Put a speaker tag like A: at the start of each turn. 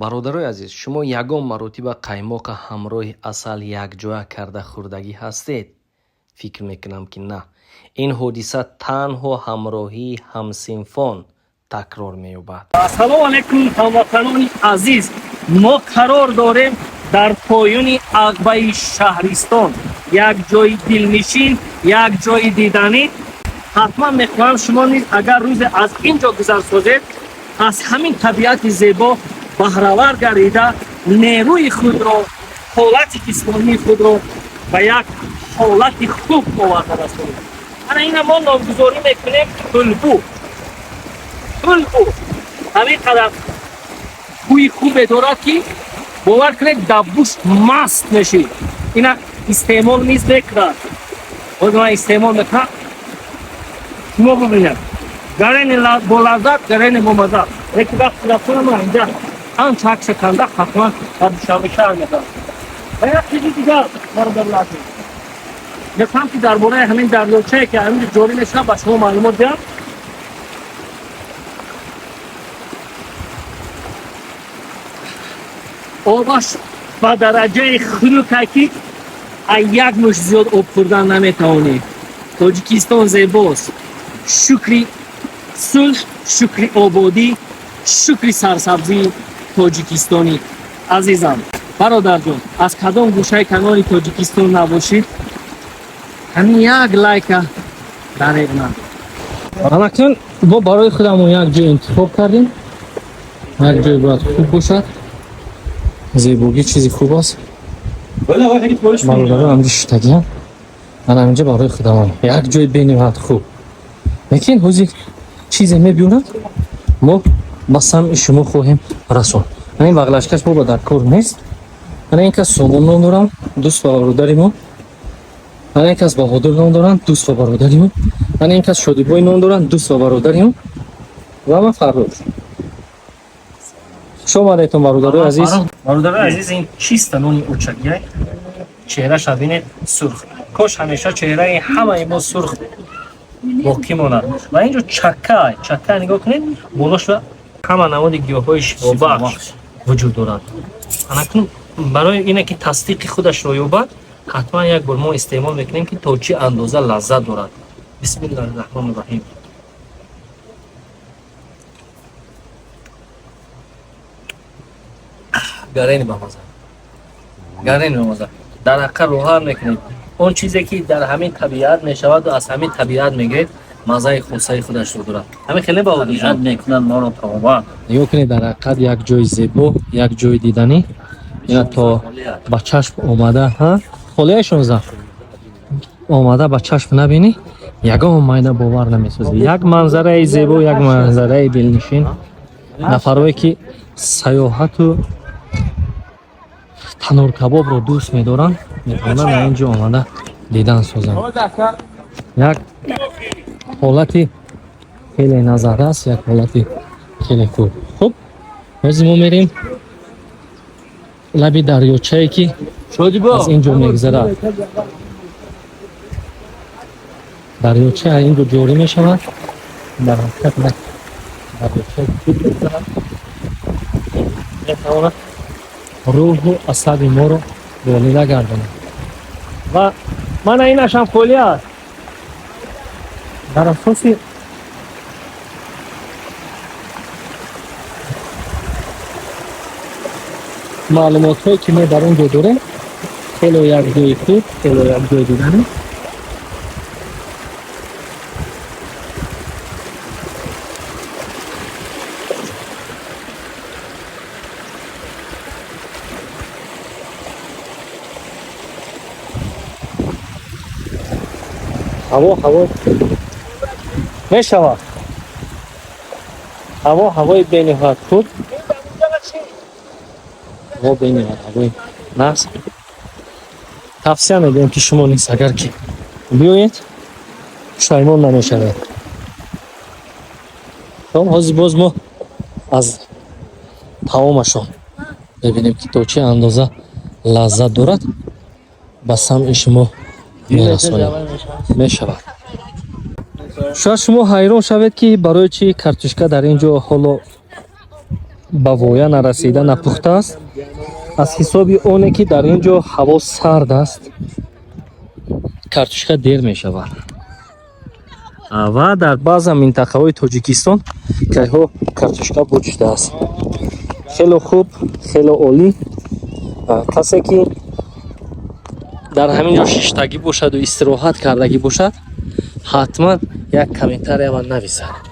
A: Бародарои азиз, шумо ягон маротиба қаймоқа ҳамроҳи асал якҷоя карда хӯрдагӣ ҳастед? Фикр мекунам, ки на. Ин ҳодиса танҳо ҳамроҳии ҳамсинфон такрор меёбад.
B: Ассалому алайкум, ҳамватанони азиз! Мо қарор дорем дар поёни Ағбаи шаҳристон, як ҷои дилнишин, як ҷои диданӣ. Ҳатман мехоҳам, шумо низ агар рӯзе аз ин ҷо гузар созед, аз ҳамин табиати зебо баҳравар гардида, нерӯи худро, ҳолати ҷисмонии худро ба як ҳолати хуб оварда расонед. Ана ина мо номгузорӣ мекунем Ҳулбу. Ҳулбу ҳамин қадар бӯи хубе дорад, ки бовар кунед, дар буш маст мешид. Ина истеъмол низ мекунад. Боз ман истеъмол мекунам, шумо бибинед. Гарени бо лаззат, гарени бо маззат. Лекин вақти рафтанам инҷа анча акша канда, ҳатман ба Душанбе шаҳр мебарам. Ва як чизи дигар, бародари азиз, мехоҳам, ки дар бораи ҳамин дарёчае, ки ҳамин ҷорӣ мешавад, ба шумо маълумот диҳам. Обаш ба дараҷаи хунука, ки аз як мушт зиёд об хӯрдан наметавонӣ. Тоҷикистон зебост. Шукри сулҳ, шукри ободӣ, шукри сарсабзии Тоҷикистони азизам. Бародарҷон, аз кадом гӯшаи канори Тоҷикистон набошид, ҳамин як лайка дареғ накун.
A: Алакун мо барои худамон як ҷой интихоб кардем. Як ҷой бояд хуб бошад. Зебогӣ чизи хуб аст. Бародарон ҳамҷо шиштагиам. Ман ҳаминҷо барои худамон як ҷои бениҳоят хуб. Лекин ҳозир чизе мебиёрад, мо ба самъи шумо хоҳем расон. Ин бағлашкаш мо ба дар кор нест. Ана ин кас Сомон ном дорам, дӯст ва бародари мо. Ана ин кас Баҳодур ном доранд, дӯст ва бародари мо. Ана ин кас Шодибой ном доранд, дӯст ва бародари мо. Ва ман Фаррух. Хуш омадедтон, бародарои азиз.
B: Бародарои азиз, ин чиста нони очагиай. Чеҳраша бинед, сурх. Кош ҳамеша чеҳраи ҳамаи мо сурх боқӣ монад. Ва инҷо чакка, чакка нигоҳ кунед, болош ва ҳама намуди гиёҳҳои шифобахш вуҷуд дорад. Анакун барои ине ки тасдиқи худашро ёбад, ҳатман як бор мо истеъмол мекунем, ки то чӣ андоза лаззат дорад. Бисмиллаҳи раҳмони раҳим. Гарени бамаза, гарени бамаза. Дар ҳақиқат роҳат мекунед. Он чизе, ки дар ҳамин табиат мешаваду аз ҳамин табиат мегиред, маззаи хосаи худашро дорад. Ҳамин хеле
C: Табиат мекунад моро табобат.
A: Нигоҳ кунед, дар ҳақиқат як ҷои зебо, як ҷои диданӣ. Ина то ба чашм омада, ҳа холияи 16 омада, ба чашм набинӣ, ягон майна бовар намесозӣ. Як манзараи зебо, як манзараи дилнишин. Нафарое, ки саёҳату тануркабобро дӯст медоранд, метавонанд дар ин ҷо омада дидан созанд. Як ҳолати хеле назаррас, як ҳолати хеле хуб. Хуб, ҳозир мо мерем лаби дарёчае, ки аз ин ҷо мегузарад. Дарёча аз ин ҷо ҷорӣ мешавад. Дар ҳақиқат як дарёчаи хуб мегузарад, метавонад рӯҳу асаби моро болида гардонад.
B: Ва мана инашам холӣ аст.
A: Дар асоси маълумотҳое, ки мо дар он ҷо дорем, хело як ҷои хуб, хело як ҷои диданӣ. Ҳаво ҳаво мешавад, ҳаво ҳавои бениҳоят хуб, ҳаво бениҳоят ҳавои нағз. Тавсия медиҳем, ки шумо низ агар ки биёед, пушаймон намешавед. Хоб, ҳозир боз мо аз таомашон мебинем, ки то чӣ андоза лаззат дорад, ба самъи шумо мерасонем. Мешавад. Шояд шумо ҳайрон шавед, ки барои чӣ картошка дар ин ҷо ҳоло Ба воя нарасида, напухта аст, аз ҳисоби оне ки дар ин ҷо ҳаво сард аст, картошка дер мешавад. Ва дар баъзан минтақаҳои Тоҷикистон кайҳо картошка буд шудааст. Хело хуб, хело олӣ. Касе ки дар ҳамин ҷо шиштагӣ бошаду истироҳат кардагӣ бошад, ҳатман як комментария ман нависад.